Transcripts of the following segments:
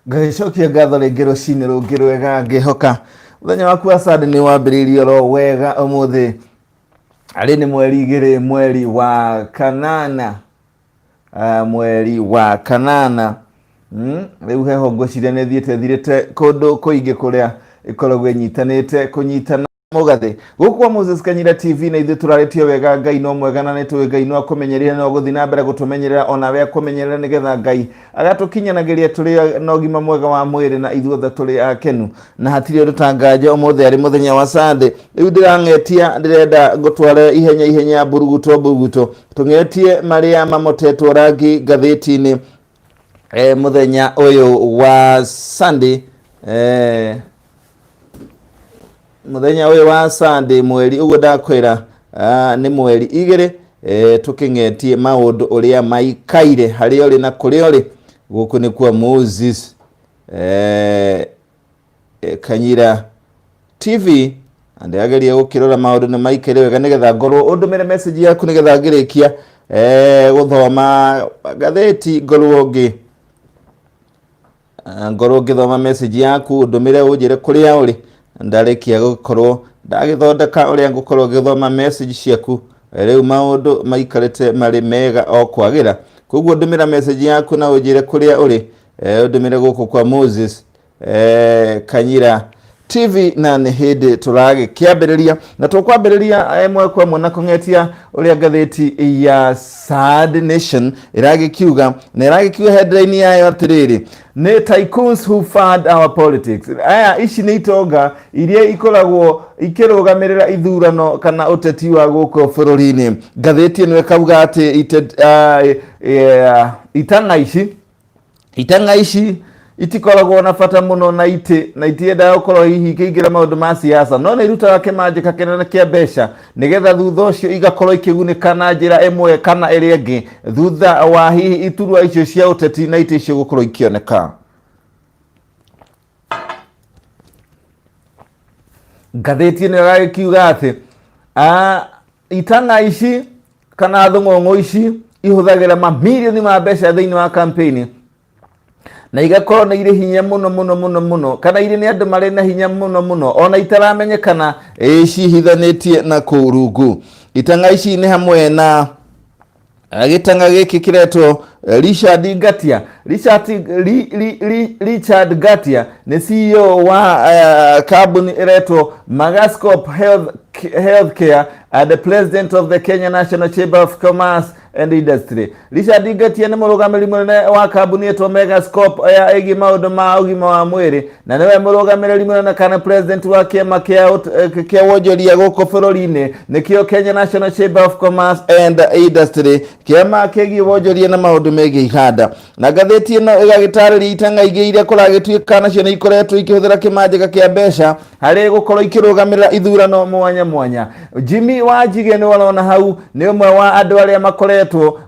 Ngagĩcokia ngatho rĩngĩ rũcinĩ rũngĩ rwega, ngĩhoka mũthenya waku wa Sunday nĩ wambĩrĩirie oro wega. Ũmũthĩ arĩ nĩ mweri 2 mweri wa kanana, mweri wa kanana. Rĩu heho ngwĩciria nĩ ĩthiĩte ĩthirĩte kũndũ kũingĩ kũrĩa ĩkoragwo ĩnyitanĩte kũnyitana mũgathĩ gũkũ kwa Moses Kanyira TV, na ithuĩ tũrarĩtio wega. Ngai no mwega na nĩtũĩ Ngai no akũmenyereire, no gũthiĩ na mbere gũtũmenyerera onawe akũmenyerera, nĩgetha Ngai agatũkinyanagĩria tũrĩ na ũgima mwega wa mwĩrĩ na ithuothe tũrĩ akenu na hatirĩ ũndũ ta nganja. Ũmũthĩ arĩ mũthenya wa Sunday. Rĩu ndĩrang'etia, ndĩrenda ngũtware ihenya ihenya, mburuguto mburuguto, tũng'etie marĩa mamotetwo rangi ngathĩti-inĩ mũthenya ũyũ wa Sunday, mũthenya ũyũ wa Sunday, mweri ũguo ndakwĩra nĩ mweri 2, tũkĩng'etie maũndũ ũrĩa maikaire harĩa ũrĩ na kũrĩa ũrĩ. Gũkũ nĩ kwa Moses Kanyira TV, na ndĩrageria gũkĩrora maũndũ nĩ maikaire wega, nĩgetha ngorwo ũndũmĩre message yaku, nĩgetha ngĩrĩkia gũthoma ngathĩti ngorwo ngĩ ngorwo ngĩthoma message yaku, ũndũmĩre ũnjĩre kũrĩa ũrĩ. Ndarĩkia gũkorwo ndagĩthondeka ũrĩa ngũkorwo ngĩthoma message ciaku, rĩu maũndũ maikarĩte marĩ mega o kwagĩra. Koguo ndũmĩra message yaku na ũnjĩre kũrĩa ũrĩ, ũndũmĩre gũkũ kwa Moses Kanyira TV, na nĩ hĩndĩ tũragĩkĩambĩrĩria na tũkwambĩrĩria ĩmwe kwa ĩmwe na kũng'etia ũrĩa ngathĩti ya Sad Nation ĩragĩkiuga, na ĩragĩkiuga headline yayo atĩrĩrĩ, nĩ "Tycoons who fund our politics". Aya ici nĩ itonga iria ikoragwo ikĩrũgamĩrĩra ithurano kana ũteti wa gũkũ bũrũri-inĩ. Ngathĩti ĩno ĩkauga atĩ itang'a ici itikoragwo na bata mũno na itĩ na itiendaga gũkorwo hihi ikĩingĩra maũndũ ma siasa, no nĩ irutaga kĩmanjĩka kĩnene kĩa mbeca, nĩgetha thutha ũcio igakorwo ikĩgunĩka na njĩra ĩmwe kana ĩrĩa ĩngĩ, thutha wa hihi iturwa icio cia ũteti na itĩ icio gũkorwo ikĩoneka. Ngathĩti ĩno ĩragĩkiuga atĩ itang'a ici kana thũng'ũng'ũ ici ihũthagĩra mamirioni ma mbeca thĩinĩ wa campaign, na igakorwo nĩ irĩ hinya mũno mũno mũno mũno, kana irĩ nĩ andũ marĩ na hinya mũno mũno ona itaramenyekana cihithanĩtie na kũu rungu. Itang'a ici nĩ hamwe na gĩtang'a gĩkĩ kĩretwo Richard Ngatia. Richard, Ri, Ri, Ri, Richard Ngatia nĩ CEO wa kambuni ĩretwo Megascope Healthcare and the president of the Kenya National Chamber of Commerce and Industry. Richard Ngatia nĩ mũrũgamĩrĩri mũnene wa kambuni ĩtwo Megascope ya ĩgiĩ maũndũ ma ũgima wa mwĩrĩ, na nĩwe mũrũgamĩrĩri mũnene kana president wa kĩama kĩa wonjoria gũkũ bũrũri-inĩ, nĩkĩo Kenya National Chamber of Commerce and Industry, kĩama kĩgiĩ wonjoria na maũndũ megiĩ iganda. Na ngathĩti ĩno ĩgagĩtarĩria itang'a ingĩ iria kũragĩtuĩka nacio nĩ ikoretwo ikĩhũthĩra kĩmanjĩka kĩa mbeca harĩ gũkorwo ikĩrũgamĩrĩra ithurano mwanya mwanya. Jimmy Wanjige nĩ warona hau nĩ ũmwe wa andũ arĩa makoretwo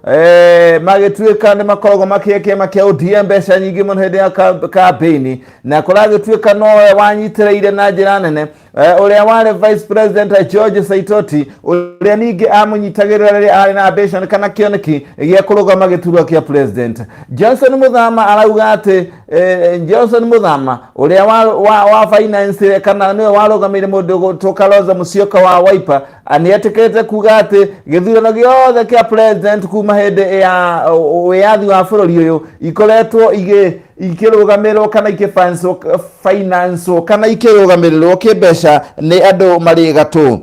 magĩtuĩka nĩ makoragwo makĩhe kĩama kĩa ODM mbeca nyingĩ mũno hĩndĩ ya campaign, na kũragĩtuĩka nowe wanyitĩrĩire na njĩra nene ũrĩa warĩ vice president George Saitoti, ũrĩa ningĩ amũnyitagĩrĩra rĩrĩa arĩ na ambition kana kĩoneki gĩa kũrũgama gĩturwa kĩa president. Johnson Muthama arauga atĩ Johnson Muthama ũrĩa wa finance kana nĩwe warũgamĩire mũndũ ũgwĩtwo Kalonzo Musyoka wa Wiper nĩ etĩkĩrĩte kuga atĩ gĩthurano gĩothe kĩa president kuma hĩndĩ ya wĩyathi wa bũrũri ũyũ ikoretwo ikĩrũgamĩrĩrwo kana ikĩfinancewo kana ikĩrũgamĩrĩrwo kĩmbeca nĩ andũ marĩ gatũ.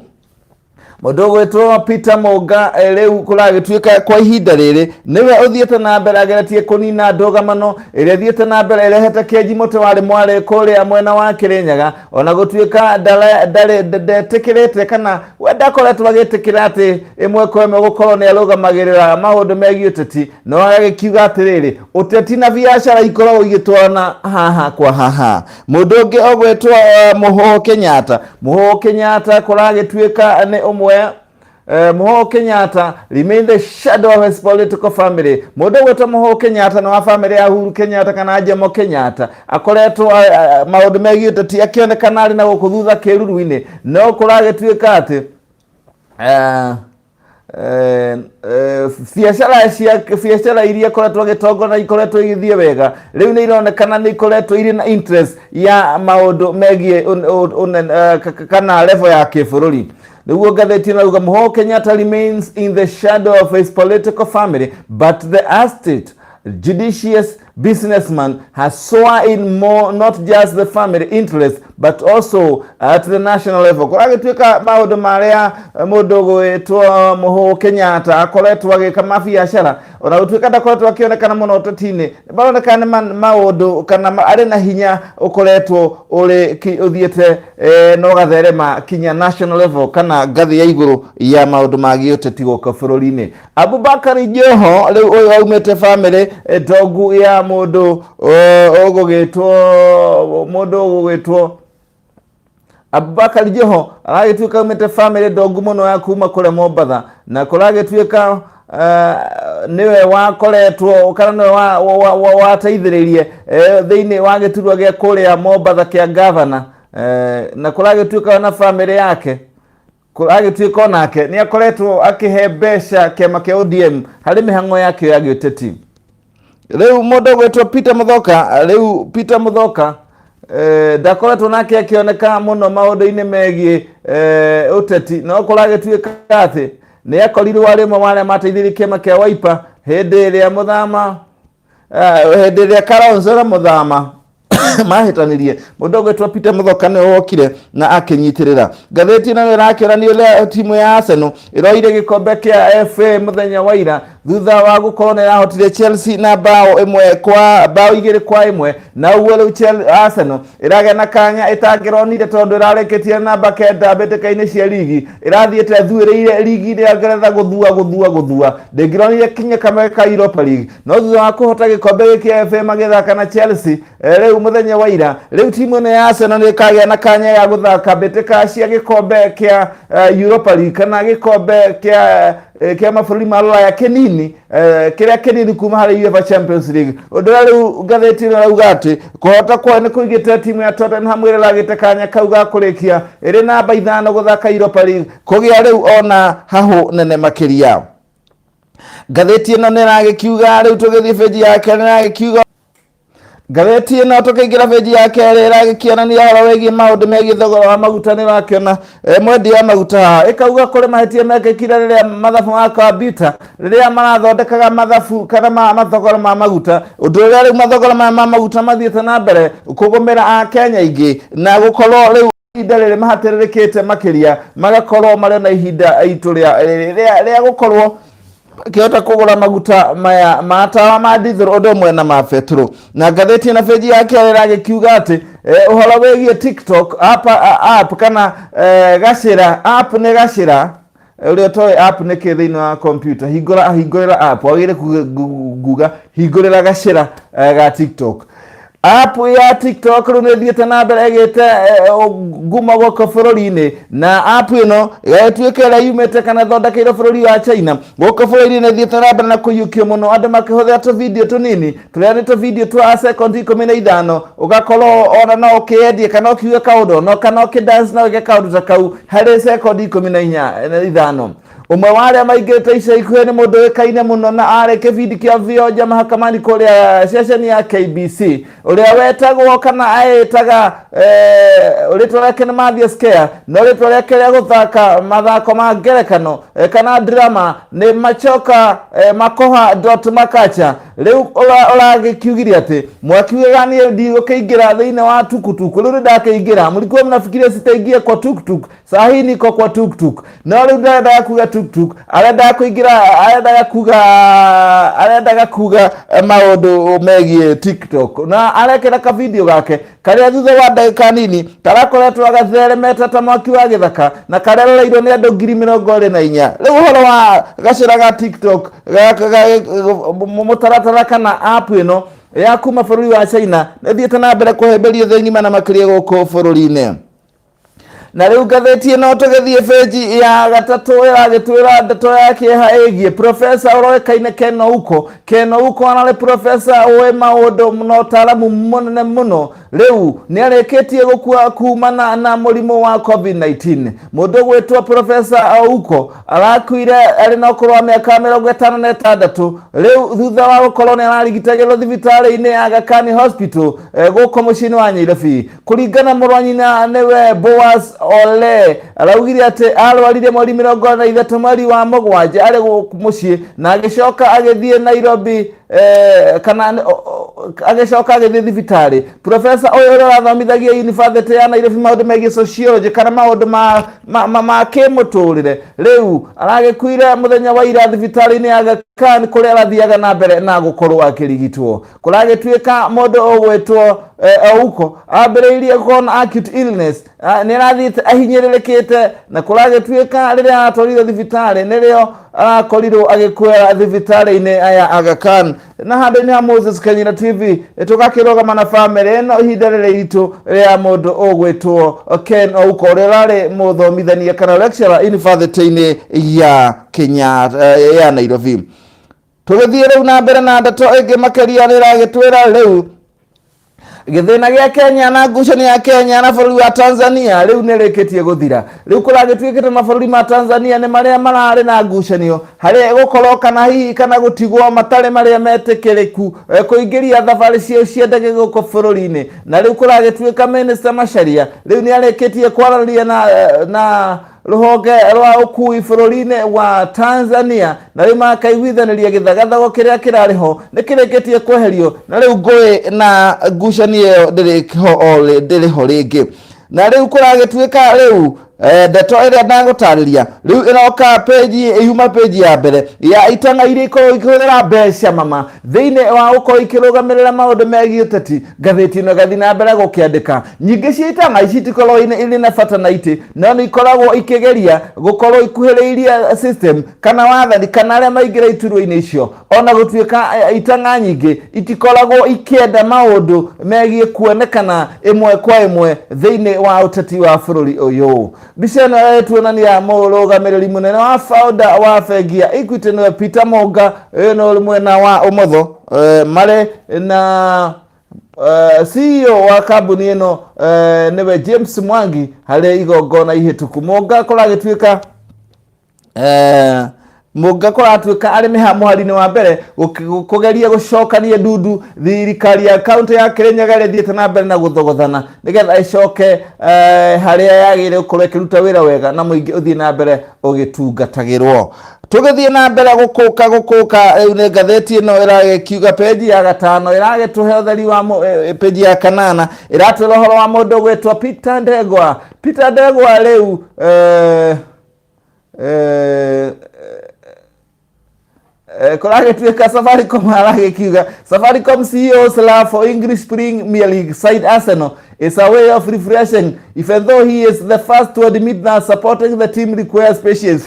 Mũndũ ũgwĩtwo Peter Mũnga, rĩu kũragĩtuĩka kwa ihinda rĩrĩ nĩwe ũthiĩte na mbere ageretie kũnina ndũgamano ĩrĩa ĩthiĩte na mbere ĩrehete kĩenji mũtĩ warĩ mwarĩ kũrĩa mwena wa Kĩrĩnyaga, ona gũtuĩka ndarĩ ndetĩkĩrĩte kana we ndakoretwo agĩtĩkĩra atĩ ĩmwe kwa ĩmwe gũkorwo nĩ arũgamagĩrĩra maũndũ megiĩ ũteti, no agagĩkiuga atĩrĩrĩ, ũteti na biacara ikoragwo igĩtwarana haha kwa haha. Mũndũ ũngĩ ũgwĩtwo Mũhũhũ Kenyatta. Mũhũhũ Kenyatta kũragĩtuĩka nĩ ũmwe, Mũhũhũ Kenyatta remain the shadow of his political family. Mũndũ ũgwĩtwo Mũhũhũ Kenyatta nĩ wa family ya Uhuru Kenyatta kana Jomo Kenyatta, akoretwo maũndũ megiĩ ũteti akĩonekana arĩ na gũkũ thutha kĩruru-inĩ, no kũragĩtuĩka atĩ Biacara cia biacara iria ikoretwo agĩtongoria na ikoretwo igĩthiĩ wega rĩu nĩ ironekana nĩ ikoretwo irĩ na interest ya maũndũ megiĩ kana level ya kĩbũrũri. Nĩguo ngathĩti ĩno Mũhũ Kenyatta remains in the shadow of his political family, but the astute, judicious businessman has swore in more, not just the family interest but also at the national level. Kũragĩtuĩka maũndũ marĩa mũndũ gwĩtwo Mũhũ Kenyatta akoretwo agĩka mabiacara, ona gũtuĩka ndakoretwo akĩonekana mũno ũteti-inĩ, maroneka nĩ maũndũ kana arĩ na hinya ũkoretwo ũrĩ ũthiĩte na ũgatherema kinya national level kana ngathĩ ya igũrũ ya maũndũ ma gĩũteti gũkũ bũrũri-inĩ. Abubakar Joho rĩu ũyũ aumĩte famĩlĩ ndogu ya mũndũ ũgũgĩtwo Abubakar Joho, aragĩtuĩka aumĩte famĩlĩ ndongu mũno ya kuma kũrĩa Mombatha, na kũragĩtuĩka nĩwe wakoretwo kana nĩwe wateithĩrĩirie thĩinĩ wa gĩturwa gĩa kũrĩa Mombatha kĩa gavana, na kũragĩtuĩka na famĩlĩ yake kũragĩtuĩka onake nĩ akoretwo akĩhe mbeca kĩama kĩa ODM harĩ mĩhang'o yakĩo ya gĩũteti. Rĩu mũndũ ũgwĩtwo Peter Muthoka, rĩu Peter Muthoka ndakoretwo nake akĩoneka mũno maũndũ-inĩ megiĩ ũteti, no kũragĩtuĩka atĩ nĩ akorirwo arĩ ũmwe wa arĩa mateithirie kĩama kĩa Wiper hĩndĩ ĩrĩa mũthama hĩndĩ ĩrĩa Kalonzo na Mũthama mahĩtanirie. Mũndũ ũgwĩtwo Peter Muthoka nĩwe wokire na akĩnyitĩrĩra. Ngathĩti ĩno ĩrakĩonania ũrĩa timu ya Arsenal ĩroire gĩkombe kĩa FA mũthenya wa ira thutha wa gũkorwo nĩ ĩrahotire Chelsea na bao 1 kwa bao 2 kwa 1, na ũguo rĩu Arsenal ĩragĩa na kanya ĩtangĩronire tondũ ĩrarĩkĩtie namba 9 mbĩtĩka-inĩ cia ligi, ĩrathiĩte thuĩrĩire ligi ya Ngeretha gũthua gũthua gũthua, ndĩngĩronire kinya kamwe ka Europa League, no thutha wa kũhota gĩkombe gĩkĩ kĩa FA magĩthaka na Chelsea rĩu mũthenya wa ira, rĩu timu ĩno ya Arsenal nĩ ĩkagĩa na kanya ga gũthaka mbĩtĩka cia gĩkombe kĩa Europa League kana gĩkombe kĩa mabũrũri ma Rũraya kĩnini, kĩrĩa kĩnini kuma harĩ UEFA Champions League. Ũndũ ũrĩa rĩu ngathĩti ĩno ĩrauga atĩ kũhota kwao nĩ kũigĩte timu ya Tottenham ĩrĩa ĩragĩte kanya kau ga kũrĩkia ĩrĩ namba 5 gũthaka Europa League kũgĩa rĩu ona hahũ nene makĩria. Ngathĩti ĩno nĩ ĩragĩkiuga rĩu tũgĩthiĩ benji ya kerĩ, nĩ ĩragĩkiuga ngathĩti ĩno tũkĩingĩra benji ya kerĩ ĩragĩkĩonania ũhoro wĩgiĩ maũndũ megiĩ thogora wa maguta. Nĩ ũrakĩona mwendia wa maguta haha ĩkauga kũrĩ mahĩtia mekĩkire rĩrĩa mathabu ma kompiuta rĩrĩa marathondekaga mathabu kana mathogora ma maguta, ũndũ ũrĩa rĩu mathogora maya ma maguta mathiĩte na mbere kũgũmĩra Akenya aingĩ na gũkorwo rĩu ihinda rĩrĩ mahatĩrĩrĩkĩte makĩria, magakorwo marĩ na ihinda itũ rĩa gũkorwo kĩhota kũgũra maguta maya ma tawa ma diesel ũndũ ũmwe na ma betũrũ. Na ngathĩti na benji ya kerĩ ĩragĩkiuga atĩ ũhoro wĩgiĩ TikTok app kana gacĩra app, nĩ gacĩra ũrĩa ũtoĩ app nĩ kĩ thĩinĩ wa computer, hingũra hingũrĩra app, wagĩrĩire kuga hingũrĩra gacĩra ga TikTok. App ya TikTok rĩu nĩ ĩthiĩte na mbere ĩgĩte ngumo gũkũ bũrũri-inĩ, na app ĩno ĩgagĩtuĩka ĩrĩa yumĩte kana ĩthondekeirwo bũrũri wa China gũkũ bũrũri-inĩ ĩthiĩte na mbere na kũiyũkio mũno, andũ makĩhũthĩra tũvideo tũnini tũrĩa nĩ tũvideo twa sekondi 15, ũgakorwo ona no ũkĩendie kana ũkiuge kaũndũ no kana ũkĩdance no wĩke kaũndũ ta kau harĩ sekondi 15. Ũmwe wa arĩa maingĩrĩte ica ikuhĩ nĩ mũndũ ũĩkaine mũno na arĩ kĩbindi kĩa Vioja Mahakamani kũrĩa ceceni ya KBC, ũrĩa wetagwo kana eĩtaga rĩtwa rĩake nĩ Mathias Care, no rĩtwa rĩake rĩa gũthaka mathako ma ngerekano kana drama nĩ Machoka Makoha dot Makacha. Rĩu ũragĩkiugire atĩ mwakiugaga niĩ ndigũkĩingĩra thĩinĩ wa tukutuku, rĩu nĩndakĩingĩra. Mlikuwa mnafikiria sitaingia kwa tuktuk, saa hii niko kwa tuktuk. No rĩu ndarendaga kuga tuktuk, arendaga kũingĩra, arendaga kuga maũndũ megiĩ TikTok, na arekĩra ka video gake karĩa thutha wa ndagĩka nini karakoretwo gatheremete ta mwaki wa gĩthaka na kareroreirwo nĩ andũ 24,000. Rĩu ũhoro wa gacĩra ga TikTok mũtaratara kana app ĩno ya kuma bũrũri wa China nĩ thiĩte na mbere kũhĩmbĩrio thĩ ng'ima na makĩria gũkũ bũrũri-inĩ. Na rĩu ngathĩti ĩno tũgĩthiĩ benji ya gatatũ ĩragĩtwĩra ndeto ya kĩeha ĩgiĩ profesa ũroĩkaine Ken Ouko. Ken Ouko ararĩ profesa ũĩ maũndũ na ũtaaramu mũnene mũno, rĩu nĩ arĩkĩtie gũkua kumana na mũrimũ wa COVID-19. Mũndũ gwĩtwo profesa Ouko arakuire arĩ na ũkũrũ wa mĩaka 56 rĩu, thutha wa gũkorwo nĩ ararigitagĩrwo thibitarĩ-inĩ ya Aga Khan Hospital gũkũ mũciĩ-inĩ wa Nyairobi. Kũringana mũrũ wa nyina nĩwe Boaz Ole, araugire atĩ arwarire mweri 43 mweri wa mũgwanja arĩ gũkũ mũciĩ, na agĩcoka agĩthiĩ Nairobi kana agĩcoka agĩthiĩ thibitarĩ. Profesa ũyũ ũrĩa ũrathomithagia University ya Nairobi maũndũ megiĩ sociology kana maũndũ ma kĩmũtũrĩre, rĩu aragĩkuire mũthenya wa ira thibitarĩ-inĩ ya Aga Khan kũrĩa arathiaga na mbere na gũkorwo akĩrigitwo. Kũragĩtuĩka mũndũ ũgwĩtwo Ouko ambĩrĩirie gũkorwo na acute illness, nĩ arathiĩte ahinyĩrĩrĩkĩte, na kũragĩtuĩka rĩrĩa aratwarirwo thibitarĩ nĩrĩo arakorirwo agĩkuĩra thibitarĩ-inĩ ya Aga Khan. Na handũ-inĩ ha Moses Kanyira TV, tũgakĩrũgama na bamĩrĩ ĩno ihinda rĩrĩ iritũ rĩa mũndũ ũgwĩtwo Ken Ouko, ũrĩa ũrarĩ mũthomithania kana lecturer university-inĩ ya Kenya ya Nairobi. Tũgĩthiĩ rĩu na mbere na ndeto ĩngĩ makĩria, nĩ ĩragĩtwĩra rĩu gĩthĩna gĩa Kenya na ngucanio ya Kenya na bũrũri wa Tanzania rĩu nĩ rĩkĩtie gũthira. Rĩu kũragĩtuĩkĩte mabũrũri ma Tanzania nĩ marĩa mararĩ na ngucanio harĩ gũkorwo kana hihi kana gũtigwo matarĩ marĩa metĩkĩrĩku kũingĩria thabarĩ ciao cia ndege gũkũ bũrũri-inĩ. Na rĩu kũragĩtuĩka Minister Macharia rĩu nĩ arĩkĩtie kwaranĩria na rũhonge rwa ũkui bũrũri-inĩ wa Tanzania, na rĩu makaiguithanĩria gĩthagathago kĩrĩa kĩrarĩ ho nĩ kĩrĩkĩtie kweherio, na rĩu ngũĩ na ngucanio ĩyo ndĩrĩ ho rĩngĩ. Na rĩu kũragĩtuĩka rĩu ndeto ĩrĩa ndagũtarĩria rĩu ĩroka peji yuma peji ya mbere ya itang'a iria ikoragwo ikĩhũthĩra mbeca mama thĩinĩ wa gũkorwo ikĩrũgamĩrĩra maũndũ megiĩ ũteti. Ngathĩti ĩno ĩgathiĩ na mbere gũkĩandĩka, nyingĩ cia itang'a ici itikoragwo irĩ na bata na itĩ, no nĩ ikoragwo ikĩgeria gũkorwo ikuhĩrĩirie system kana wathani kana arĩa maingĩra iturwa-inĩ icio, ona gũtuĩka itang'a nyingĩ itikoragwo ikĩenda maũndũ megiĩ kuonekana ĩmwe kwa ĩmwe thĩinĩ wa ũteti wa bũrũri ũyũ. Mbica ĩno ĩtuonania mũrũgamĩrĩri mũnene wa founder wa bengi ya Equity nĩwe Peter Monga, ũyũ nĩ ũrĩ mwena wa ũmotho, marĩ na CEO wa kambuni ĩno nĩwe James Mwangi harĩ igongona ihĩtũku. Monga kũragĩtuĩka Mũnga kũratuĩka arĩ mũhari-inĩ wa mbere kũgeria gũcokania ndundu thirikari ya kaunti ya Kirinyaga ĩrĩa ĩthiĩte na mbere na gũthogothana nĩgetha ĩcoke harĩa yagĩrĩire gũkorwo ĩkĩruta wĩra wega na mũingĩ ũthiĩ na mbere ũgĩtungatagĩrwo. Tũgĩthiĩ na mbere gũkũka gũkũka, rĩu nĩ ngathĩti ĩno ĩragĩkiuga peji ya gatano ĩragĩtũhe ũtheri wa peji ya kanana ĩratwĩra ũhoro wa mũndũ ũgwĩtwo Peter Ndegwa. Peter Ndegwa rĩu kũragĩtuĩka Safaricom aragĩkiuga Safaricom CEO's love for English Premier League side Arsenal is a way of refreshing, even though he is the first to admit that supporting the team requires patience.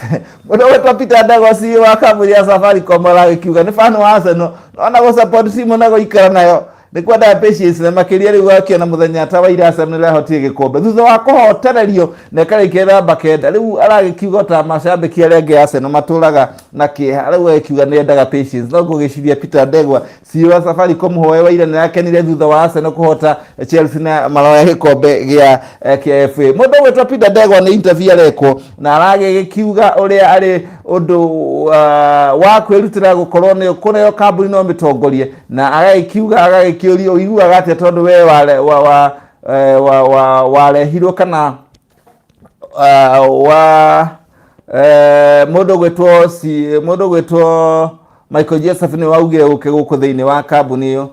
Mũndũ ũgwĩtwo Peter Ndegwa, CEO wa kambuni ya Safaricom, aragĩkiuga nĩ fan wa Arsenal, no na gũ support team na gũikara nayo nĩ kwendaga patience, na makĩria rĩu akĩona mũthenya ta wa ira Arsenal nĩrahotire gĩkombe thutha wa kũhotererio na ĩkarĩkia namba 9. Rĩu aragĩkiuga ta macambĩki arĩa angĩ a Arsenal matũraga na kĩeha, rĩu agĩkiuga nĩ endaga patience. No ngũgĩciria Peter Ndegwa, CEO wa Safaricom, hoe wa ira nĩarakenire thutha wa Arsenal kũhota Chelsea na maroya gĩkombe gĩa FA. Mũndũ ũgwĩtwo Peter Ndegwa nĩ interview arekwo na aragĩkiuga ũrĩa arĩ ũndũ wa kwĩrutĩra gũkorwo nĩ kũneo kambuni no mĩtongorie, na agagĩkiuga agagĩkĩũrio ũiguaga atĩa tondũ we wa warehirwo kana wa mũndũ ũgwĩtwo Michael Joseph nĩ waugire ũke gũkũ thĩinĩ wa kambuni ĩyo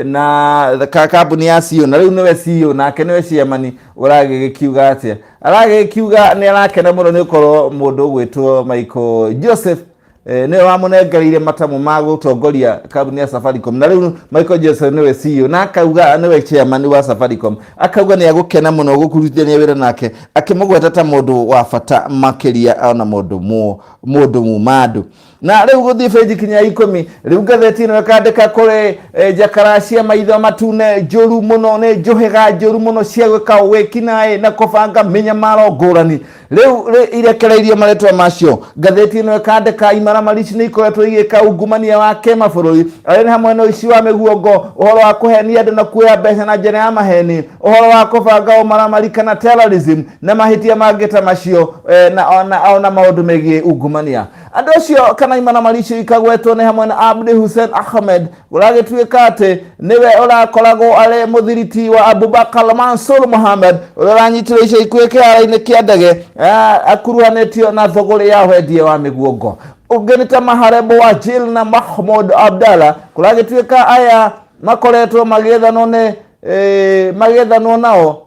na kambuni ya CEO, na rĩu nĩwe CEO nake nĩwe chairman. Ũragĩgĩkiuga atĩa? Aragĩkiuga nĩ arakena mũno nĩ ũkorwo mũndũ ũgwĩtwo Michael Joseph nĩwe wamũnengereire matamu ma gũtongoria kambuni ya Safaricom, na rĩu Michael Joseph nĩwe CEO na akauga nĩwe chairman wa Safaricom. Akauga nĩ agũkena mũno gũkũrutithania wĩra nake, akĩmũgweta ta mũndũ wa bata makĩria ona mũndũ muma andũ. Na rĩu gũthiĩ benji kinya 10, rĩu ngathĩti ĩno ĩkandĩka kũrĩ njakara cia maitho matune njũru mũno, nĩ njũhĩga njũru mũno cia gwĩka wĩkinaĩ na kũbanga mĩnyamaro ngũrani. Rĩu irekereirio marĩtwa macio. Ngathĩti ĩno ĩkandĩka imaramari ici nĩ ikoretwo igĩka ungumania wa kĩmabũrũri, arĩa nĩ hamwe na ũici wa mĩguongo, ũhoro wa kũhenia andũ na kuoya mbeca na njĩra ya maheni, ũhoro wa kũbanga ũmaramari kana terrorism na mahĩtia mangĩ ta macio, na ona maũndũ megiĩ ungumania. Andũ acio kana imaramari icio ikagwetwo nĩ hamwe na Abdi Hussein Ahmed, ũragĩtuĩka atĩ nĩwe ũrakoragwo arĩ mũthiriti wa Abubakar Mansur Mohamed, ũrĩa ũranyitirwo ica ikuhĩ kĩharo-inĩ kĩa ndege akuruhanĩtio na thũgũrĩ ya wendia wa mĩguongo. Ũngĩ nĩ ta Maharebo wa Jill na Mahmud Abdallah, kũragĩtuĩka aya makoretwo magĩethanwo nĩ magĩethanwo nao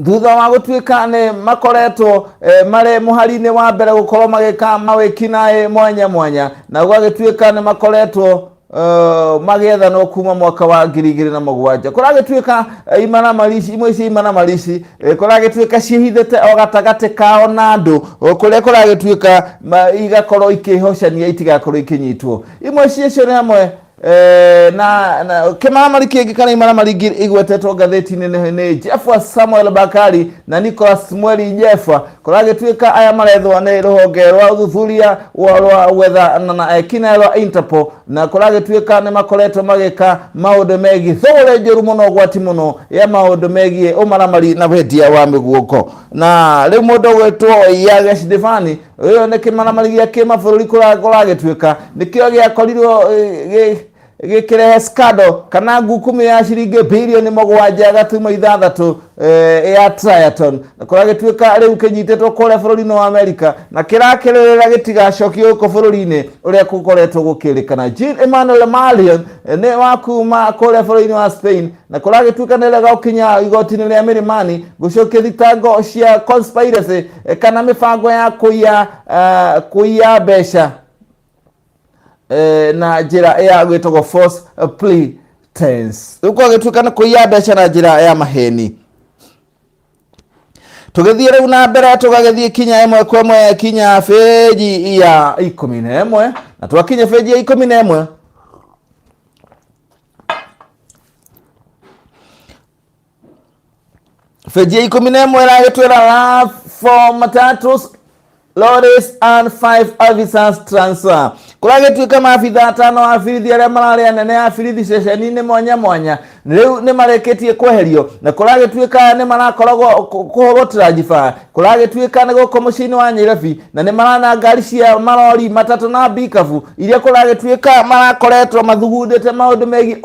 thutha wa gũtuĩka nĩ makoretwo marĩ mũhari-inĩ wa mbere gũkorwo magĩka mawĩkinaĩ mwanya mwanya, na gũgagĩtuĩka nĩ makoretwo magĩethanwo kuma mwaka wa 2007. Kũragĩtuĩka imaramari ici, imwe cia imaramari ici kũragĩtuĩka ciĩhithĩte o gatagatĩ kao na andũ, kũrĩa kũragĩtuĩka igakorwo ikĩhocania itigakorwo ikĩnyitwo. Imwe ciacio nĩ hamwe na kĩmaramari kĩngĩ kana imaramari ingĩ igwetetwo ngathĩti-inĩ nĩ Jefwa Samuel Bakari na Nicholas Mweri Jefwa. Kũragĩtuĩka aya marethwo nĩ rũhonge rwa ũthuthuria rwa gwetha na ekinaĩ rwa Interpol, na kũragĩtuĩka nĩ makoretwo magĩka maũndũ megiĩ thũgũrĩ njũru mũno, ũgwati mũno ya maũndũ megiĩ ũmaramari na wendia wa mĩguongo. Na rĩu mũndũ ũgwĩtwo Yagesh Devani, ũyũ nĩ kĩmaramari gĩa kĩmabũrũri kũragĩtuĩka nĩkĩo gĩakorirwo gĩkĩrehe scandal kana ngukumi ya ciringi bilioni 7.6 ya Triton, na kũragĩtuĩka rĩu kĩnyitĩtwo kũrĩa bũrũri-inĩ wa Amerika na kĩrakĩrĩrĩra gĩtigacokio gũkũ bũrũri-inĩ ũrĩa gũkoretwo gũkĩrĩkana. Jean Emmanuel Marion nĩ wa kuma kũrĩa bũrũri-inĩ wa Spain, na kũragĩtuĩka nĩ rega gũkinya igoti-inĩ rĩa Milimani gũcokia thitango cia conspiracy kana mĩbango ya kũiya mbeca na njĩra ya gwĩtagwo false pretense. Rĩu kwagĩtuĩka nĩ kũiya mbeca na njĩra ya maheni. Tũgĩthiĩ rĩu na mbere, tũgagĩthiĩ kinya ĩmwe kwa ĩmwe kinya benji ya 11, na twakinya benji ya 11 benji ya 11 ĩragĩtwĩra love for matatus lorries and 5 officers transfer. Kũragĩtuĩka maabitha 5 a birithi arĩa mararĩ anene a birithi ceceni-inĩ mwanya mwanya rĩu nĩ marĩkĩtie kweherio, na kũragĩtuĩka nĩ marakoragwo kũhũrwo transfer. Kũragĩtuĩka nĩ gũkũ mũciĩ-inĩ wa Nyairobi, na nĩ marana ngari cia marori matatũ na mbikabu iria kũragĩtuĩka marakoretwo mathugundĩte maũndũ megiĩ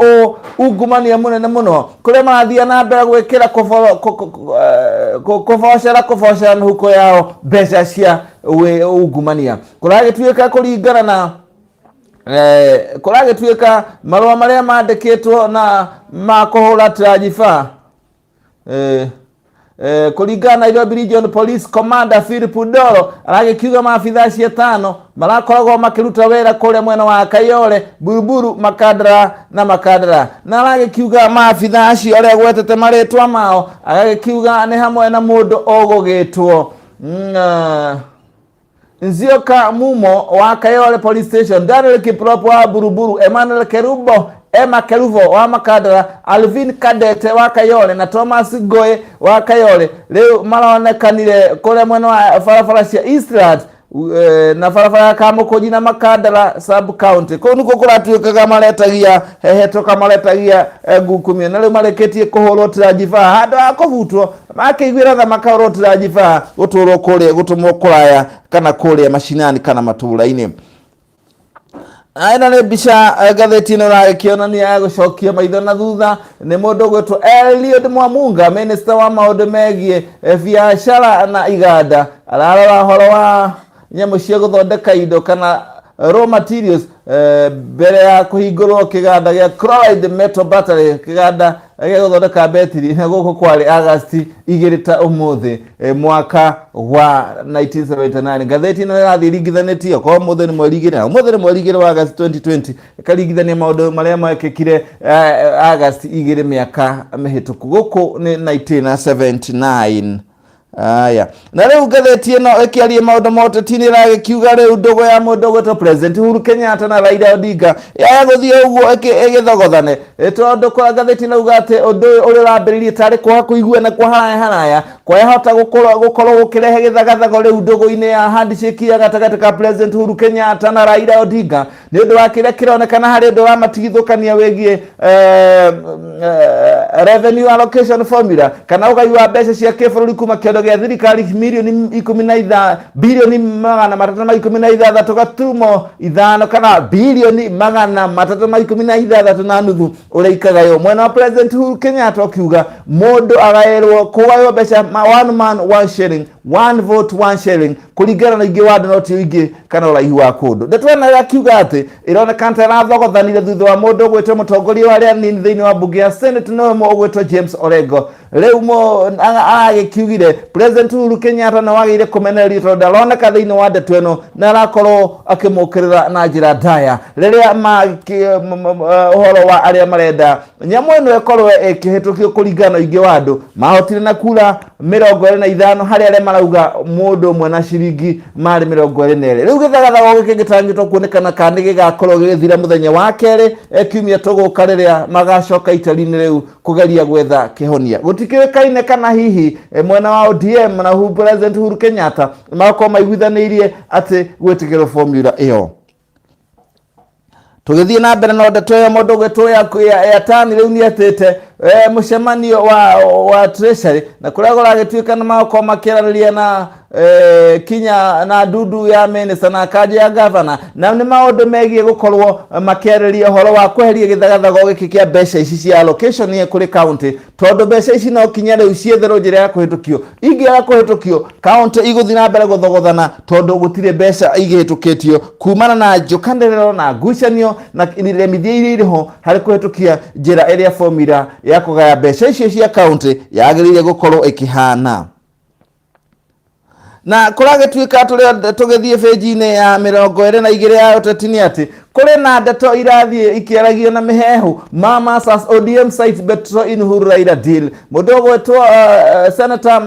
ungumania mũnene mũno, kũrĩa marathiĩ na mbere gwĩkĩra kũbocera mĩhuko yao mbeca cia ungumania. Kũragĩtuĩka kũringana na kũragĩtuĩka marũa marĩa mandĩkĩtwo na ma kũhũra transfer kũringana na Nairobi Region Police Commander Philip Ndoro, aragĩkiuga maabitha acio 5 marakoragwo makĩruta wĩra kũrĩa mwena wa Kayole, Buruburu, Makandara na Makandara, na aragĩkiuga maabitha acio arĩa agwetete marĩtwa mao, agagĩkiuga nĩ hamwe na mũndũ ũgũgĩtwo Nzioka Mumo wa Kayole Police Station, Daniel Kiprop wa Buruburu, Emmanuel Kerubo Emma Kerubo wa Makandara, Alvin Kadete wa Kayole na Thomas Ngoe wa Kayole. Rĩu maronekanire kũrĩa mwena wa barabara cia Eastlands na barabara ya Kamũkũnji na Makandara sub county. Kũu nĩkuo kũratuĩkaga maretagia hehetoka, maretagia ngukumio, na rĩu marĩkĩtie kũhũrwo transfer handũ ha kũbutwo, makĩiguĩra tha makahũrwo transfer gũtũrwo kũrĩa, gũtũmwo kũraya kana kũrĩa macinani kana matũra-inĩ. Ĩno nĩ mbica ngathĩti ĩno ĩragĩkĩonania ya gũcokia maitho na thutha nĩ mũndũ ũgwĩtwo Eliud Mwamunga, minister wa maũndũ megiĩ biacara na iganda, ararora ũhoro wa nyamũ cia gũthondeka indo kana raw materials mbere ya kũhingũrwo kĩganda gĩa chloride metal battery, kĩganda gĩa gũthondeka betiri, na gũkũ kwarĩ August 2 ta ũmũthĩ mwaka wa 1979. Ngathĩti ĩno ĩrathiĩ ĩringithanĩtie, okorwo ũmũthĩ nĩ mweri 2, ũmũthĩ nĩ mweri 2 wa August 2020, ĩkaringithania maũndũ marĩa mekĩkire August 2 mĩaka mĩhĩtũku. Gũkũ nĩ 1979. Aya, na rĩu ngathĩti ĩno ĩkĩaria maũndũ ma ũteti nĩ ĩragĩkiuga rĩu ndũgũ ya mũndũ ũgwĩtwo President Uhuru Kenyatta na Raila Odinga yaya gũthiĩ ũguo ĩgĩthogothane. Tondũ kwa ngathĩti ĩrauga atĩ ũndũ ũyũ ũrĩa ũrambĩrĩirie tarĩ kwaga kũiguana kwa haraya haraya kwahota gũkorwo gũkĩrehe gĩthagathago rĩu ndũgũ-inĩ ya handshake ya gatagatĩ ka President Uhuru Kenyatta na Raila Odinga, nĩ ũndũ wa kĩrĩa kĩronekana harĩ ũndũ ũramatigithũkania wĩgiĩ revenue allocation formula, kana ũgai wa mbeca cia kĩbũrũri kuma kĩondo gĩa thirikari mirioni ikũmi na itha bilioni 316.5, kana bilioni 316.5, ũrĩa ikagaywo mwena wa President Uhuru Kenyatta ũkiuga mũndũ agaĩrwo kũgaywo mbeca one man one shilling, one vote one shilling, kũringana na ingĩ wa andũ no ti ũingĩ kana ũraihu wa kũndũ. Ndeto ĩno ĩrakiuga atĩ ĩronekana ta ĩrathogothanire thutha wa mũndũ ũgwĩtwo mũtongoria wa arĩa anini thĩinĩ wa mbunge ya Senate, nowe ũgwĩtwo James Orengo. Rĩu aragĩkiugire President Uhuru Kenyatta nĩ wagĩrĩire kũmenererio tondũ ndaroneka thĩinĩ wa ndeto ĩno na arakorwo akĩmũkĩrĩra na njĩra ndaya rĩrĩa ũhoro wa arĩa marenda nyamũ ĩno ĩkorwo ĩkĩhĩtũkio kũringana na ũingĩ wa andũ mahotire na kura 25 harĩ arĩa marauga mũndũ ũmwe na ciringi marĩ 22. Rĩu gĩthagathago gĩkĩ gĩtangĩtwo kuonekana kana nĩ gĩgakorwo gĩgĩthira mũthenya wa kerĩ, kiumia tũgũka, rĩrĩa magacoka itari-inĩ rĩu kũgeria gwetha kĩhonia. Gũtikĩũĩkaine kana hihi mwena wa ODM na President Uhuru Kenyatta magakorwo maiguithanĩirie atĩ gwĩtĩkĩrwo formula ĩyo. Tũgĩthiĩ na mbere na ndeto ĩyo, mũndũ ũgwĩtwo ya tani rĩu nĩ etĩte mũcemanio wa Treasury, na kũrĩa kũragĩtuĩka nĩ magakorwo makĩaranĩria na kinya na ndundu ya minister na kanjũ ya governor, na nĩ maũndũ megiĩ gũkorwo makĩarĩria ũhoro wa kweheria gĩthagathago gĩkĩ kĩa mbeca ici cia allocation kũrĩ county, tondũ mbeca ici no kinya rĩu cietherwo njĩra ya kũhĩtũkio. Ingĩaga kũhĩtũkio, county igũthiĩ na mbere gũthogothana tondũ gũtirĩ mbeca igĩhĩtũkĩtio kumana na njũkanĩrĩro na ngucanio na iremithia iria irĩ ho harĩ kũhĩtũkia njĩra ĩrĩa formula ya kũgaya mbeca icio cia county yagĩrĩire gũkorwo ĩkĩhana. Na kũragĩtuĩka tũrĩa tũgĩthiĩ bĩnji-inĩ ya 22 ya ũteti nĩ atĩ kũrĩ na ndeto irathiĩ ikĩaragio na mĩhehu. Mama says ODM site betrayal in Uhuru Raila deal. Mũndũ ũgwĩtwo senator,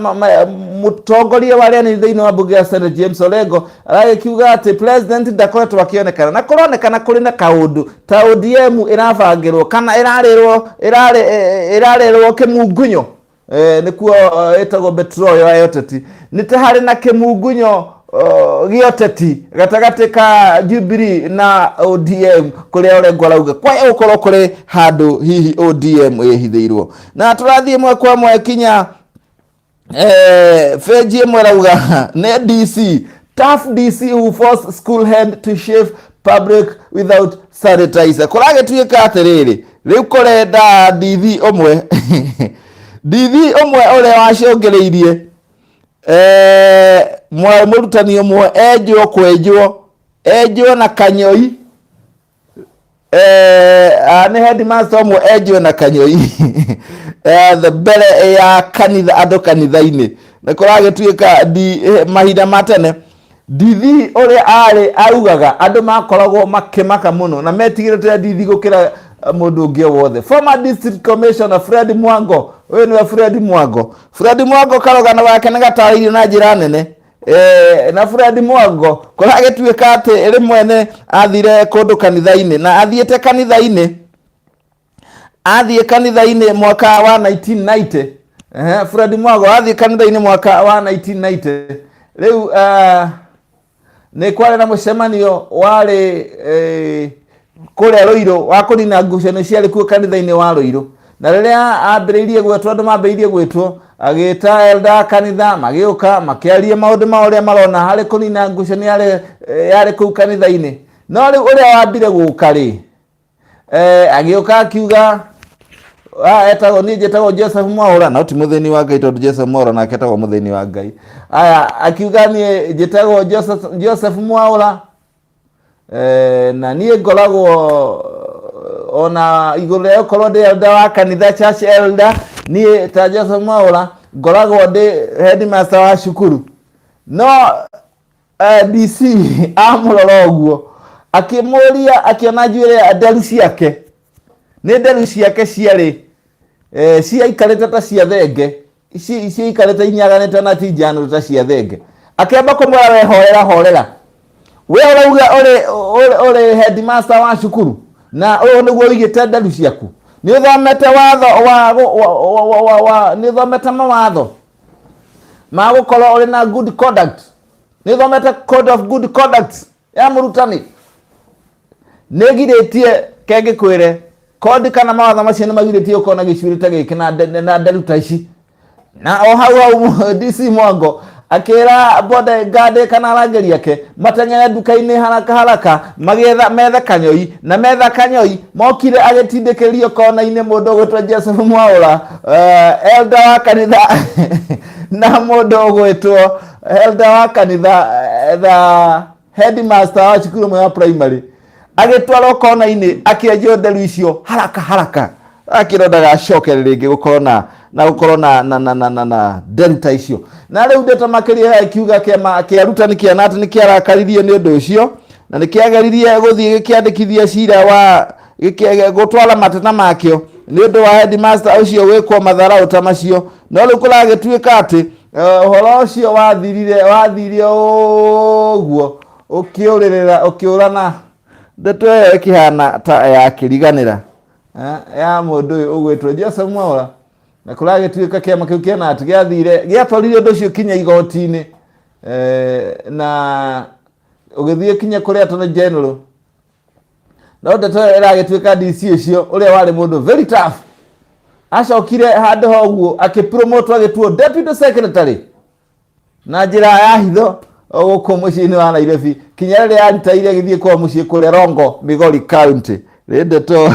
mũtongoria wa arĩa anini thĩinĩ wa mbunge ya Senate, James Orengo, aragĩkiuga atĩ president ndakoretwo akĩonekana, na kũronekana kũrĩ na kaũndũ ta ODM ĩrabangĩrwo kana ĩrarĩrwo kĩmungunyo, nĩkuo ĩtagwo betrayal ya ũteti. Nĩ ta harĩ na kĩmungunyo gĩa ũteti gatagatĩ ka Jubilee na ODM, kũrĩa Orengo arauga kwaya gũkorwo kũrĩ handũ hihi ODM ĩhithĩirwo. Na tũrathiĩ ĩmwe kwa ĩmwe kinya benji ĩmwe ĩrauga nĩ DC tough DC who forced school head to shave public without sanitizer. Kũragĩtuĩka atĩrĩrĩ, rĩu kũrenda DV ũmwe, DV ũmwe ũrĩa wacũngĩrĩirie mũrutani ũmwe enjwo kwenjwo enjwo na kanyoi, nĩ headmaster ũmwe enjwo na kanyoi mbere ya kanitha, andũ kanitha-inĩ. Na kũragĩtuĩka mahinda ma tene ndithi ũrĩa arĩ augaga andũ makoragwo makĩmaka mũno na metigĩrĩte ndithi gũkĩra mũndũ ũngĩ o wothe. Former district commissioner Fred Mwango, ũyũ nĩwe Fred Mwango. Fred Mwango karũgano gake nĩ gatarĩirio na njĩra nene. Na Fred Mwango kũragĩtuĩka atĩ rĩmwe nĩ athire kũndũ kanitha-inĩ, na athiĩte kanitha-inĩ, athiĩ kanitha-inĩ mwaka wa 1990. Fred Mwango athiĩ kanitha-inĩ mwaka wa 1990. Rĩu nĩ kwarĩ na mũcemanio warĩ kũrĩa Rũirũ wa kũnina ngucanio ciarĩ kuo kanitha-inĩ wa Rũirũ. Na rĩrĩa ambĩrĩirie gwĩtwo, andũ mambĩrĩirie gwĩtwo, agĩta elder kanitha, magĩũka makĩaria maũndũ ma ũrĩa marona harĩ kũnina ngucanio yarĩ kũu kanitha-inĩ. No rĩu ũrĩa wambire gũka rĩ, agĩũka akiuga, etagwo, niĩ njĩtagwo Joseph Mwaũra, no ti mũthĩni wa Ngai, tondũ Joseph Mwaũra nake etagwo mũthĩni wa Ngai. Aya, akiuga niĩ njĩtagwo Joseph Mwaũra, na niĩ ngoragwo ona igũrũ rĩa gũkorwo ndĩ elder wa kanitha, church elder, niĩ ta Joseph Mwaũra ngoragwo ndĩ headmaster wa cukuru. No DC amũrora ũguo akĩmũria, akĩona njuĩrĩ, nderu ciake, nĩ nderu ciake ciarĩ ciaikarĩte ta cia thenge. Ciikarĩte inyaganĩte na ti njano ta cia thenge. Akĩamba kũmwĩra, "We horera, horera, we ũrauga ũrĩ headmaster wa cukuru na ũyũ nĩguo ũigĩte nderu ciaku. Nĩ ũthomete watho wa wa wa wa nĩ ũthomete mawatho ma gũkorwo ũrĩ na good conduct? Nĩ ũthomete code of good conduct ya mũrutani? Nĩ ĩgirĩtie kengĩkwĩre kodi kana mawatho macio nĩ magirĩtie ũkorwo na gĩcuĩrĩ ta gĩkĩ na nderu ta ici." Na o hau hau DC Mwango akĩra bodyguard kana arangĩri ake mateng'ere nduka-inĩ haraka haraka magĩetha methe kanyoi, na metha kanyoi mokire agĩtindĩkĩrĩrio kona-inĩ mũndũ ũgwĩtwo Joseph Mwaũra, elder wa kanitha, na mũndũ ũgwĩtwo elder wa kanitha na headmaster wa cukuru ĩmwe ya primary, agĩtwarwo kona-inĩ, akĩenjwo nderu icio haraka haraka, akĩrwo ndagacokere rĩngĩ gũkorwo na gũkorwo na nderu ta icio. Na rĩu ndeto makĩria ĩkiuga kĩama kĩa arutani kĩa KNUT nĩ kĩarakaririo nĩ ũndũ ũcio na nĩ kĩageririe gũthiĩ gĩkĩandĩkithia cira wa gũtwara mateta makĩo nĩ ũndũ wa headmaster ũcio gwĩkwo matharaũ ta macio. No rĩu kũragĩtuĩka atĩ ũhoro ũcio wathirire wathire ũguo ũkĩũrĩrĩra ũkĩũrana, ndeto ĩyo ĩkĩhana ta ya kĩriganĩra ya mũndũ ũyũ ũgwĩtwo Joseph Mwaura. Na kũragĩtuĩka kĩama kĩu kĩa KNUT gĩathire gĩatwarire ũndũ ũcio kinya igoti-inĩ, na ũgĩthiĩ kinya kũrĩ Attorney General. No ndeto ĩyo ĩragĩtuĩka DC ũcio ũrĩa warĩ mũndũ very tough acokire handũ ha ũguo akĩpromote, agĩtuo deputy secretary na njĩra ya hitho gũkũ mũciĩ-inĩ wa Nairobi, kinya rĩrĩa aritaire agĩthiĩ kwao mũciĩ kũrĩa Rongo, Migori County. Nĩ ndeto,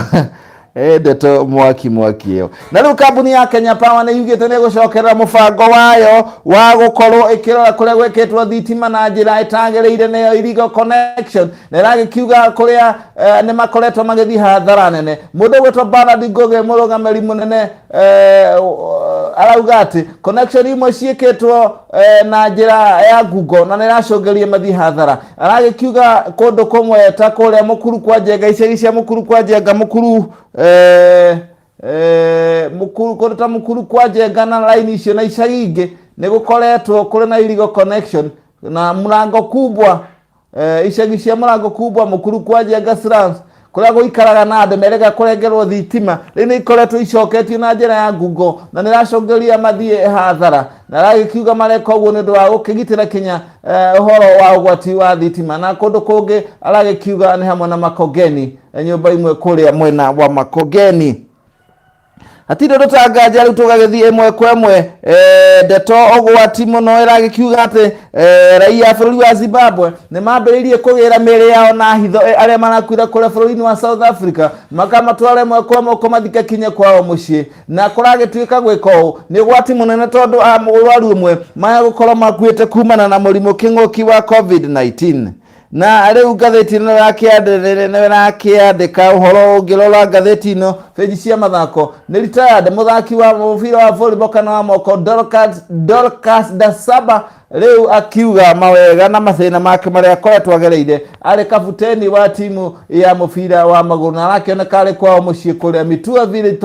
ĩ ndeto mwaki mwaki ĩyo. Na rĩu kambuni ya Kenya Power nĩ yugĩte nĩ ĩgũcokerera mũbango wayo wa gũkorwo ĩkĩrora kũrĩa gwĩkĩtwo thitima na njĩra ĩtagĩrĩire, nĩyo illegal connection, na ĩragĩkiuga kũrĩa nĩ makoretwo magĩthiĩ hathara nene. Mũndũ ũgwĩtwo Bernard Ngũgĩ, mũrũgamĩri mũnene, arauga atĩ connection imwe ciĩkĩtwo na njĩra ya ngungo na nĩ ĩracũngĩrĩria mathiĩ hathara. Aragĩkiuga kũndũ kũmwe ta kũrĩa Mũkuru kwa Njenga, icagi cia Mũkuru kwa Njenga, Mũkuru Mũkuru, kũndũ ta Mũkuru kwa Njenga na raini icio na icagi ingĩ nĩ gũkoretwo kũrĩ na illegal connection, na Mũrango Kubwa, icagi cia Mũrango Kubwa, Mũkuru kwa Njenga slums, kũrĩa gũikaraga na andũ merega kũrengerwo thitima, rĩu nĩ ikoretwo icoketio na njĩra ya ngungo na nĩ ĩracũngĩrĩria mathiĩ hathara. Na aragĩkiuga mareka ũguo nĩ ũndũ wa gũkĩgitĩra kinya ũhoro wa ũgwati wa thitima. Na kũndũ kũngĩ aragĩkiuga nĩ hamwe na Makongeni, nyũmba imwe kũrĩa mwena wa Makongeni. Hatirĩ ũndũ ta nganja. Rĩu tũgagĩthiĩ ĩmwe kwa ĩmwe. Ndeto ũgwati mũno ĩragĩkiuga atĩ raia a bũrũri wa Zimbabwe nĩ mambĩrĩirie kũgĩra mĩĩrĩ yao na hitho, arĩa marakuire kũrĩa bũrũri-inĩ wa South Africa, makamatwara ĩmwe kwa ĩmwe kũmathika kinya kwao mũciĩ. Na kũragĩtuĩka gwĩka ũũ nĩ ũgwati mũnene tondũ a mũrwaru ũmwe maya gũkorwo makuĩte kumana na mũrimũ kĩng'ũki wa COVID-19. Na rĩu ngathĩti ĩno ĩrakĩandĩka ũhoro. Ũngĩrora ngathĩti ĩno benji cia mathako, nĩ retired mũthaki wa mũbira wa volleyball kana wa moko Dorcas Dasaba rĩu akiuga mawega na mathĩna make marĩa akoretwo agereire arĩ kabuteni wa timu ya mũbira wa magũrũ. Na arakĩoneka arĩ kwao mũciĩ kũrĩa Mitua Village,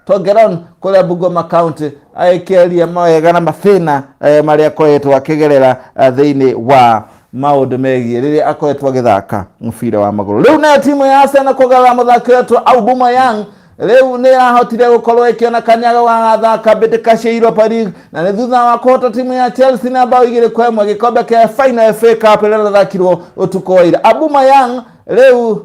Tongeron kũrĩa Bungoma County, agĩkĩaria mawega na mathĩna marĩa akoretwo akĩgerera thĩinĩ wa maũndũ megiĩ rĩrĩa akoretwo agĩthaka mũbira wa magũrũ. Rĩu nayo timu ya Arsenal kũgarũra mũthaki wetwo Aubameyang rĩu nĩ ĩrahotire gũkorwo ĩkĩona kanya gagathaka mbĩtĩka cia Europa League, na nĩ thutha wa kũhota timu ya Chelsea na bao 2-1 gĩkombe kĩa final FA Cup ĩrĩa ĩrathakirwo ũtukũ wa ira. Aubameyang rĩu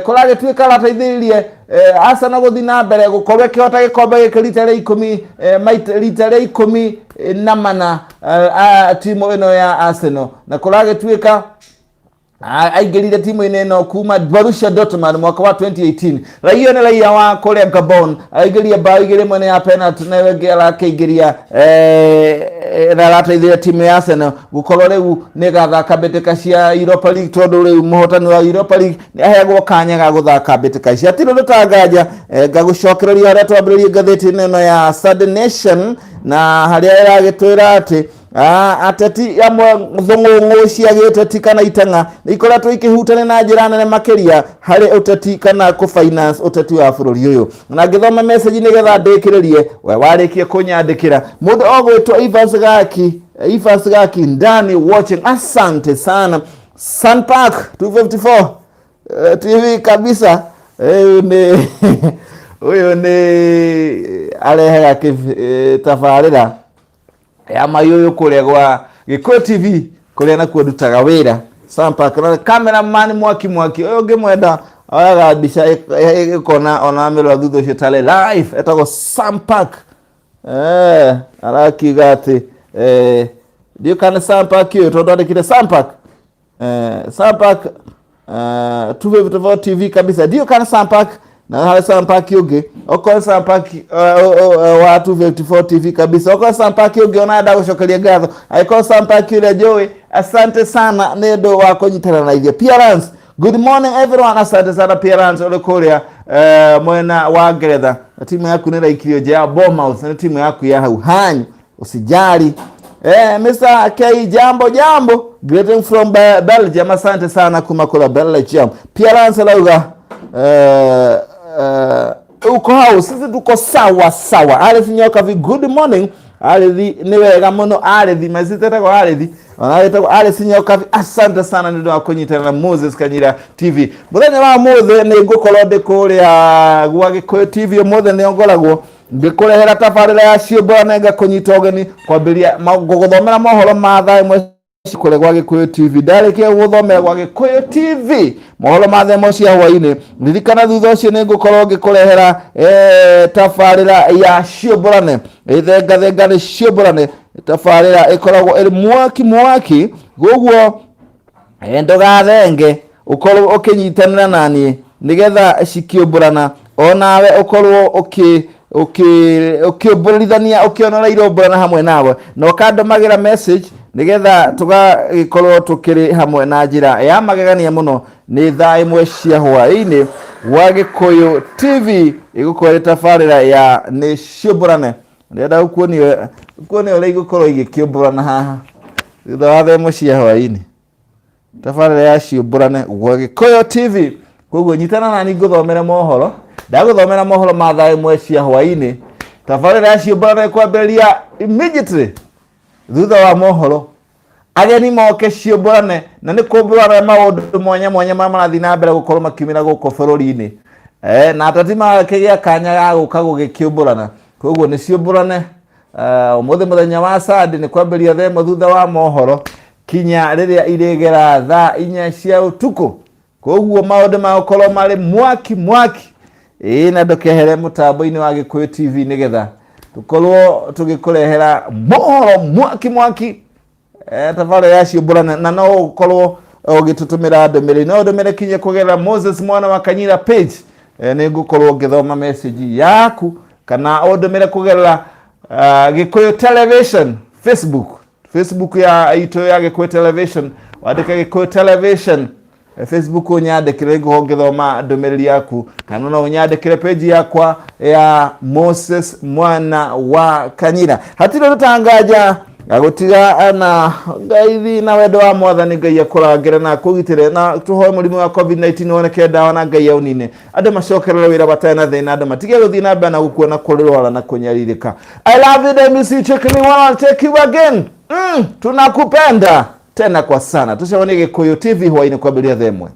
kũragĩtuĩka arateithĩrĩrie Arsenal gũthiĩ na mbere gũkorwo ĩkĩhota gĩkombe gĩkĩ rita rĩa 10, rita rĩa 14 timu ĩno ya Arsenal. Na kũragĩtuĩka aingĩrire timu-inĩ ĩno kuma Borussia Dortmund mwaka wa 2018. Raia nĩ raia wa kũrĩa Gabon, aingĩria bao 2, mwene ya penalty na ĩyo ĩngĩ arakĩingĩria, na arateithia timu ya Arsenal gũkorwo rĩu nĩ ĩgathaka mbĩtĩka cia Europa League, tondũ rĩu mũhotani wa Europa League nĩ aheagwo kanya ga gũthaka mbĩtĩka ici. Hatirĩ ũndũ ta nganja. Ngagũcokereria harĩa twambĩrĩrie, ngathĩti-inĩ ĩno ya Sunday Nation, na harĩa ĩragĩtwĩra atĩ Ateti amwe thũng'ũng'ũ cia gĩũteti kana itang'a nĩ ikoretwo ikĩhutania na njĩra nene makĩria harĩ ũteti kana kũ finance ũteti wa bũrũri ũyũ. Na ngĩthoma message nĩgetha ndĩkĩrĩrie, we warĩkie kũnyandĩkĩra mũndũ ogwĩtwo Evans Gaki, Evans Gaki ndani watching, asante sana. Sun Park 254 TV kabisa. Ũyũ nĩ ũyũ nĩ arehaga tabarĩra ya mayũyũ kũrĩa gwa Gĩkũyũ TV kũrĩa nakuo ndutaga wĩra. Sampak na cameraman mwaki mwaki ũyũ ũngĩmwenda oyaga mbica ĩkona ona mĩrora thutha ũcio tarĩ live, etagwo Sampak. Arakiuga atĩ ndiũ kana Sampak ũyũ tondũ andĩkire Sampak, Sampak 254 TV kabisa, ndiũ kana Sampak na harĩ Sampak ũngĩ, okorwo Sampak wa 254 TV kabisa, okorwo Sampak ũngĩ ona enda gũcokeria ngatho, angĩkorwo Sampak ũrĩa njũĩ, asante sana nĩ ũndũ wa kũnyitana na ithuĩ. Pierance, good morning everyone, asante sana Pierance ũrĩ kũrĩa mwena wa Ngeretha, na timu yaku nĩ ĩraikirio nja ya Bournemouth, nĩ timu yaku ya hau hanyu, usijali. Mr. K, jambo jambo, greeting from Belgium, asante sana kuma kula Belgium. Pierance arauga uko hau, sisi tuko sawa sawa. Alice Nyokabi, good morning. Alice nĩ wega mũno, Alice macitetagwo Alice, ona ĩtagwo Alice Nyokabi, asante sana nĩ ũndũ wa kũnyitana na Moses Kanyira TV. Mũthenya wa mũthĩ nĩ ngũkorwo ndĩ kũrĩa gwa Gĩkũyũ TV, ũmũthĩ nĩ ngoragwo ngĩkũrehera tabarĩra ya ciũmbũra na ngakũnyita ũgeni kwambĩrĩria gũgũthomera mohoro ma thaa ĩmwe kũrĩa gwa Gĩkũyũ TV. Ndarĩkia gũthomera gwa Gĩkũyũ TV mohoro ma thaa ĩmwe cia hwainĩ, ririkana thutha ũcio nĩ ngũkorwo ngĩkũrehera tabarĩra ya ciũmbũrane, ĩthengathenga nĩ ciũmbũrane, tabarĩra ĩkoragwo ĩrĩ mwaki mwaki, koguo ndũgathenge ũkorwo ũkĩnyitanĩra na niĩ nĩgetha cikĩũmbũrana onawe ũkorwo ũkĩũmbũrithania ũkĩonora irũmbũrana hamwe nawe, na ũkandũmagĩra message nĩgetha tũgagĩkorwo tũkĩrĩ hamwe na njĩra ya magegania mũno. Nĩ thaa ĩmwe cia hwaĩ-inĩ gwa Gĩkũyũ TV ĩgũkorwo ĩrĩ tabarĩra ya nĩ ciũmbũrane. Ndĩrenda gũkuonia ũrĩa igũkorwo igĩkĩũmbũrana haha thutha wa thaa ĩmwe cia hwaĩ-inĩ, tabarĩra ya ciũmbũrane gwa Gĩkũyũ TV. Koguo nyitana nani ngũthomere mohoro, ndagũthomera mohoro ma thaa ĩmwe cia hwaĩ-inĩ, tabarĩra ya ciũmbũrane ĩkwambĩrĩria immediately thutha wa mohoro, ageni moke ciũmbũrane, na nĩ kũmbũrana maũndũ mwanya mwanya marĩa marathiĩ na mbere gũkorwo makiumĩra gũkũ bũrũri-inĩ, na ateti magakĩgĩa kanya ga gũka gũgĩkĩũmbũrana. Koguo nĩ ciũmbũrane ũmũthĩ mũthenya wa Sunday nĩ kwambĩrĩria thaa ĩmwe thutha wa mohoro kinya rĩrĩa irĩgera thaa inya cia ũtukũ. Koguo maũndũ magũkorwo marĩ mwaki mwaki. Ĩĩ, na ndũkehere mũtambo-inĩ wa Gĩkũyũ TV nĩgetha tũkorwo tũgĩkũrehera mohoro mwaki mwaki, tabarĩra ya ciũmbũrane, na no ũkorwo ũgĩtũtũmĩra ndũmĩrĩri, no ũndũmĩre kinya kũgerera Moses Mwana wa Kanyira page, nĩ ngũkorwo ngĩthoma message yaku, kana ũndũmĩre kũgerera Gĩkũyũ Television Facebook, Facebook ya itũ ya Gĩkũyũ Television, wandĩke Gĩkũyũ Television Facebook ũnyandĩkĩre, ngũkorwo ngĩthoma ndũmĩrĩri yaku, kana no ũnyandĩkĩre page yakwa ya Moses Mwana wa Kanyira. Hatirĩ rũtanganja gagũtiga na ngaithi na wendo wa Mwathani. Ngai akũrangĩre na akũgitĩre, na tũhoe mũrimũ wa COVID-19 woneke ndawa na Ngai aũnine, andũ macokerere wĩra matarĩ na thĩna, andũ matige gũthiĩ na mbere na gũkua na kũrwara na kũnyarirĩka. I love you, I miss you, check me one, take you again. Tunakupenda tena kwa sana. Tucemanie Gĩkũyũ TV hwainĩ kwambĩrĩria thaa ĩmwe.